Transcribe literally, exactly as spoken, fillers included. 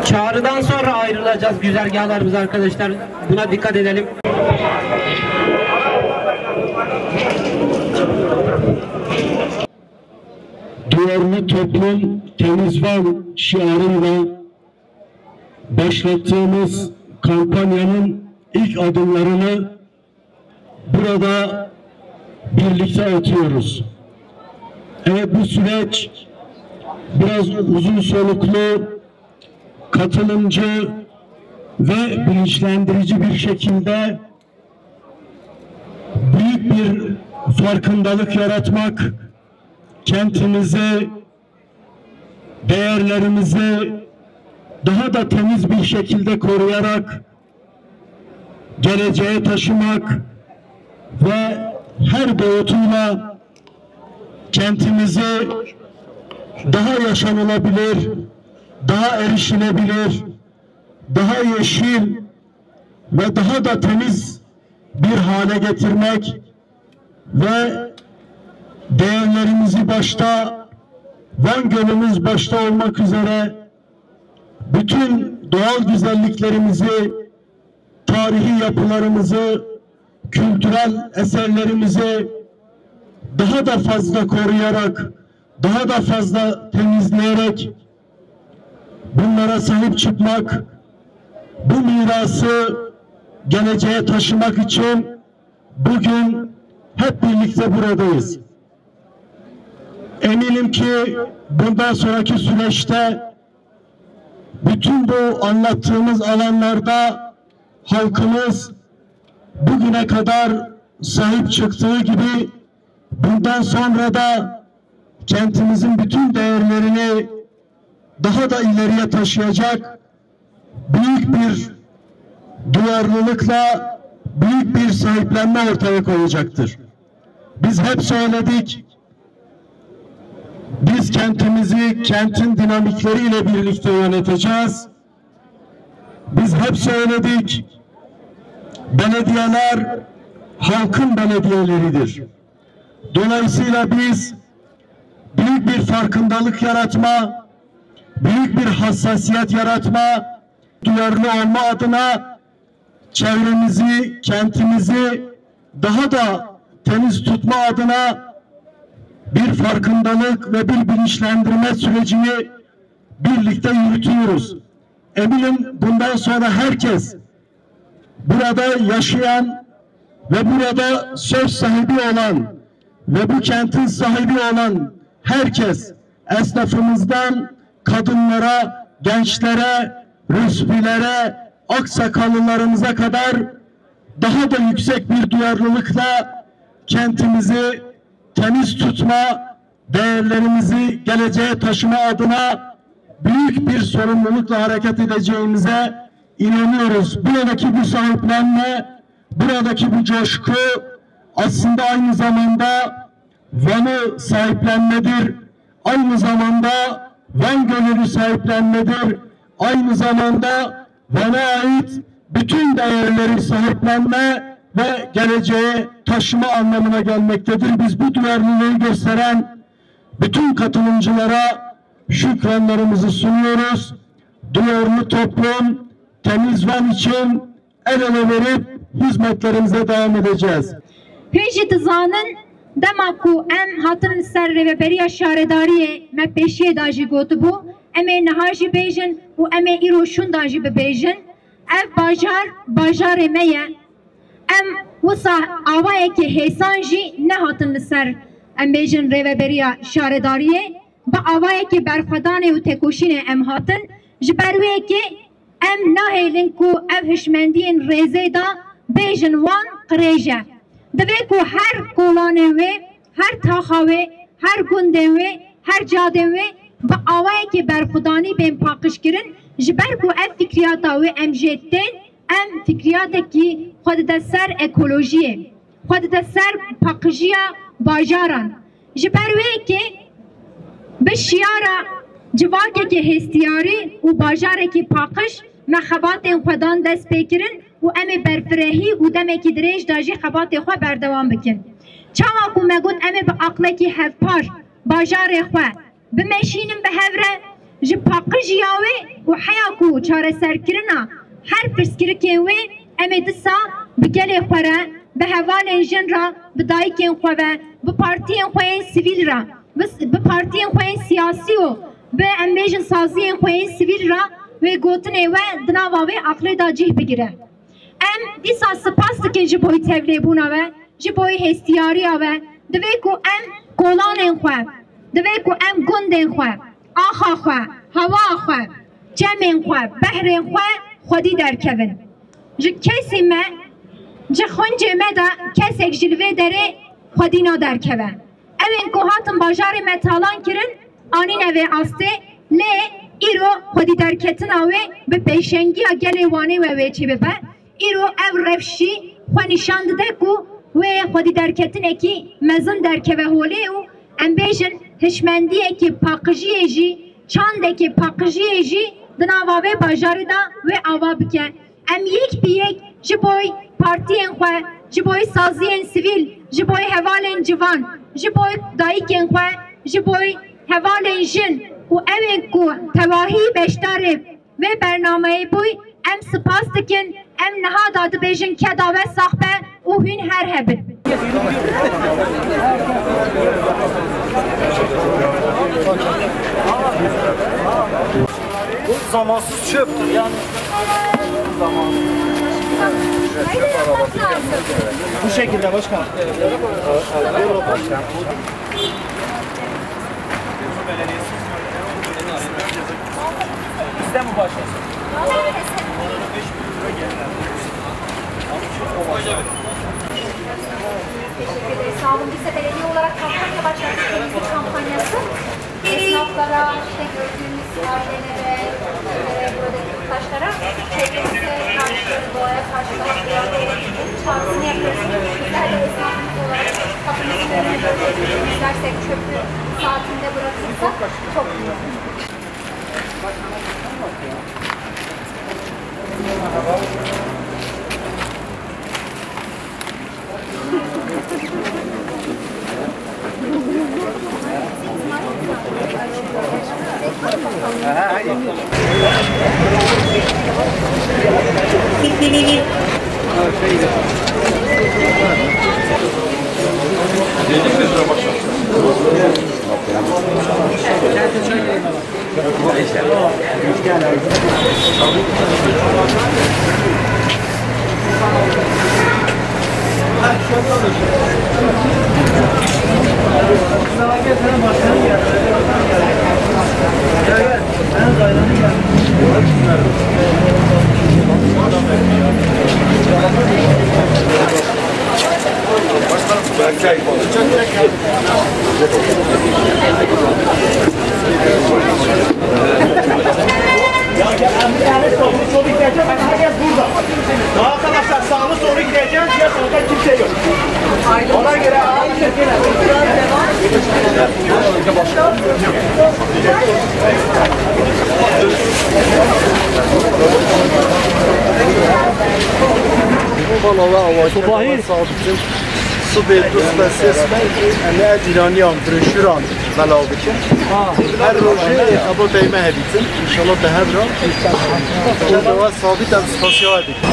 Çağrıdan sonra ayrılacağız güzergahlarımız arkadaşlar. Buna dikkat edelim. Duyarlı toplum, temiz Van şiarıyla başlattığımız kampanyanın ilk adımlarını burada birlikte atıyoruz. Evet, bu süreç biraz uzun soluklu, katılımcı ve bilinçlendirici bir şekilde büyük bir farkındalık yaratmak, kentimizi, değerlerimizi daha da temiz bir şekilde koruyarak geleceğe taşımak ve her boyutuyla kentimizi daha yaşanılabilir, daha erişilebilir, daha yeşil ve daha da temiz bir hale getirmek ve değerlerimizi başta, Van Gölümüz başta olmak üzere bütün doğal güzelliklerimizi, tarihi yapılarımızı, kültürel eserlerimizi daha da fazla koruyarak, daha da fazla temizleyerek bunlara sahip çıkmak, bu mirası geleceğe taşımak için bugün hep birlikte buradayız. Eminim ki bundan sonraki süreçte bütün bu anlattığımız alanlarda halkımız bugüne kadar sahip çıktığı gibi bundan sonra da kentimizin bütün değerlerini daha da ileriye taşıyacak büyük bir duyarlılıkla, büyük bir sahiplenme ortaya koyacaktır. Biz hep söyledik, biz kentimizi kentin dinamikleriyle birlikte yöneteceğiz. Biz hep söyledik, belediyeler halkın belediyeleridir. Dolayısıyla biz büyük bir farkındalık yaratma, büyük bir hassasiyet yaratma, duyarlı olma adına çevremizi, kentimizi daha da temiz tutma adına bir farkındalık ve bir bilinçlendirme sürecini birlikte yürütüyoruz. Eminim bundan sonra herkes, burada yaşayan ve burada söz sahibi olan ve bu kentin sahibi olan herkes, esnafımızdan kadınlara, gençlere, rüsbilere, aksakallılarımıza kadar daha da yüksek bir duyarlılıkla kentimizi temiz tutma, değerlerimizi geleceğe taşıma adına büyük bir sorumlulukla hareket edeceğimize inanıyoruz. Buradaki bu sahiplenme, buradaki bu coşku aslında aynı zamanda Van'ı sahiplenmedir. Aynı zamanda Van Gölü'nü sahiplenmedir. Aynı zamanda Van'a ait bütün değerleri sahiplenme ve geleceğe taşıma anlamına gelmektedir. Biz bu duyarlılığı gösteren bütün katılımcılara şükranlarımızı sunuyoruz. Duyarlı toplum, temiz Van için el ele verip hizmetlerimize devam edeceğiz. Hûn jî dizanin, dema ku em hatin li ser rêveberiya şaredariyê me pêşiyê de jî gotibû, em ê niha jî bêjin û em ê îro şûnda jî bibêjin, ev bajar, bajarê me ye. Em wisa awayekî hêsan jî nehatin li ser, em bêjin, rêveberiya şaredariyê, bi awayekî berxwedanê û têkoşînê em hatin. Ji ber wê yekê em nahêlin ku ev hişmendiyên rêzê de bêjin wan qirêj e. Divê ku her kolanê wê, her taxa wê, her gundê wê her cadên wê bi awayekî berxwedanî bên paqijkirin, ji ber ku ev fikriyata wê em jê tên, em fikriyatekî xwe dide ser ekolojiyê, xwe dide ser paqijiya bajaran. Ji ber wê yekê bi şiyara civakekî hêstiyarî û bajarekî paqij me xebatên xwe dan destpêkirin û em ê berfirehî û demekî dirêj de jî xebatê xwe berdewam bikin. Çawa ku me got em ê bi aqlekî hevpar bajarê xwe bimeşînin bi hev re, ji paqijiya wê û heya ku çareserkirina her pirsgirikên wê em ê disa bi gelê xwe re, bi hevalên jin re, bi dayikên xwe ve, bi partiyên xwe yên sivîl re, bi, bi partiyên xwe yên siyasî û bi, em bêjin, saziyên xwe yên sivîl re wê gotinê we di nava wê aqlê de cih bigire. Em dîsa spas dikin ji bo tevlêbûna we, ji bo hêstiyariya we. Divê ku em kolanên xwe, divê ku em gundên xwe, axa xwe, hewa xwe, çemên xwe, behrên xwe xwedî derkevin. Ji kesî me, ji xincê me de kesek ji li vê derê xwedî naderkeve. Ew ên ku hatin bajarê me talan kirin, anîne vê astê, lê îro xwedî derketina wê bi pêşengiya gelê Wanê we wê çêbibe. Îro ev rewş jî xwe nîşan dide ku wê xwedî derketinekî mezin derkeve holê û, em bêjin, hişmendiyekî paqijiyê jî, çandekî paqijiyê jî di nava vê bajarê de wê ava bike. Em yek bi yek ji bo partiyên xwe, ji bo saziyên sivîl, ji bo hevalên civan, ji bo dayikên xwe, ji bo hevalên jin û ew ên ku tevahî beşdarê vê bernameyê bûy, em spas dikin, em niha da dibêjin keda we sax be û hûn her hebin. Bu zamansız çöptür yani. Bu şekilde başkanım. Bizde mi başlasın? Teşekkür ederiz. Sağ olun. Biz de belediye olarak kampanya başlattık. Temizlik kampanyası. Esnaflara, işte gördüğünüz ailelere, e, buradaki yurttaşlara çevremize karşı, doğaya karşı daha duyarlı olun çağrısını yapıyoruz. Bizler de esnafımız olarak kapımızın önünü böyle temizlersek, çöpü saatinde bırakırsak çok iyi olur. Ya, ya, yani, yani, soru, soru gideceğiz, herkes burada. Daha arkadaşlar, sağlı soru gideceğiz, ya orada kimse yok. Ona göre abi, Vallahi, Subê du sibeh sê sibeh em ê dîraniyan, broşûran belav bikin. Her rojê xebateyê me hebîtin. Înşallah bi hev re. Û dewa sabît em spasiya we dikin.